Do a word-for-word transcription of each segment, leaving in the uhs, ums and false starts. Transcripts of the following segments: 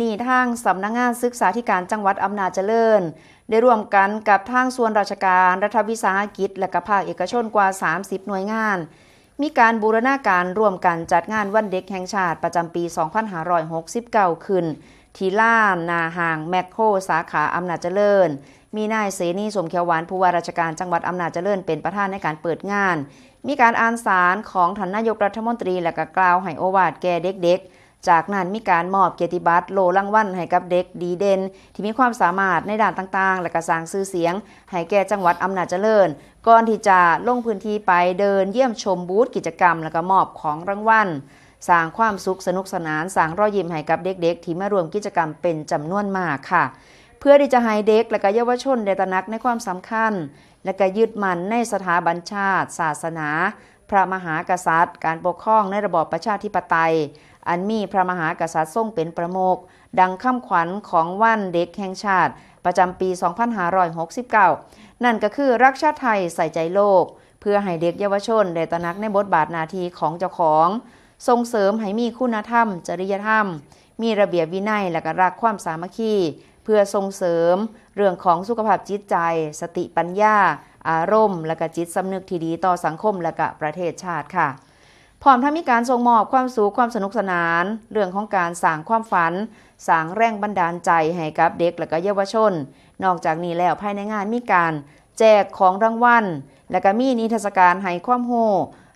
นี้ทางสำนักงานศึกษาธิการจังหวัดอำนาจเจริญ ได้ร่วมกันกับทางส่วนราชการรัฐวิสาหกิจ และก็ภาคเอกชนกว่า สามสิบ หน่วยงาน มีการบูรณาการร่วมกันจัดงานวันเด็กแห่งชาติประจำปี สองพันห้าร้อยหกสิบเก้า ขึ้น ที่ลานหน้าห้างแมคโครสาขาอำนาจเจริญ มีนายเสนี สมเขียวหวาน ผู้ว่าราชการจังหวัดอำนาจเจริญ เป็นประธานในการเปิดงาน มีการอ่านสารของท่านนายกรัฐมนตรี และก็กล่าวให้โอวาทแก่เด็กๆ จากนั้นมีการมอบเกียรติบัตรโล่รางวัลให้กับเด็กดีเด่น ที่มีความสามารถในด้านต่างๆ และก็สร้างชื่อเสียงให้แก่จังหวัดอำนาจเจริญ ก่อนที่จะลงพื้นที่ไปเดินเยี่ยมชมบูธกิจกรรม และก็มอบของรางวัล สร้างความสุขสนุกสนาน สร้างรอยยิ้มให้กับเด็กๆ ที่มาร่วมกิจกรรมเป็นจำนวนมากค่ะ เพื่อที่จะให้เด็กและก็เยาวชนได้ตระหนักในความสำคัญ และก็ยึดมั่นในสถาบันชาติ ศาสนา พระมหากษัตริย์ การปกครองในระบอบประชาธิปไตย อันมีพระมหากษัตริย์ทรงเป็นประมุข ดังคำขวัญของวันเด็กแห่งชาติ ประจำปี สองพันห้าร้อยหกสิบเก้า นั่นก็คือ รักชาติไทยใส่ใจโลก เพื่อให้เด็กเยาวชนได้ตระหนักในบทบาทหน้าที่ของเจ้าของ ส่งเสริมให้มีคุณธรรม จริยธรรม มีระเบียบวินัย และก็รักความสามัคคี เพื่อส่งเสริมเรื่องของสุขภาพจิตใจ สติปัญญา อารมณ์ และก็จิตสำนึกที่ดีต่อสังคม และก็ประเทศชาติค่ะ พร้อมทั้งมีการส่งมอบความสุข ความสนุกสนาน เรื่องของการสร้างความฝัน สร้างแรงบันดาลใจให้กับเด็กและก็เยาวชน นอกจากนี้แล้วภายในงานมีการแจกของรางวัล และก็มีนิทรรศการให้ความรู้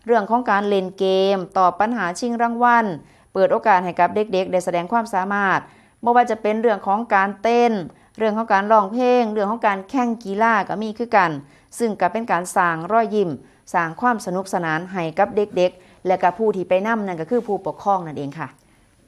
เรื่องของการเล่นเกม ตอบปัญหาชิงรางวัล เปิดโอกาสให้กับเด็กๆ ได้แสดงความสามารถ บ่ว่าจะเป็นเรื่องของการเต้น เรื่องของการร้องเพลง เรื่องของการแข่งกีฬาก็มีคือกัน ซึ่งก็เป็นการสร้างรอยยิ้ม สร้างความสนุกสนานให้กับเด็กๆ และก็ผู้ที่ไปนำนั่นก็คือผู้ปกครองนั่นเองค่ะ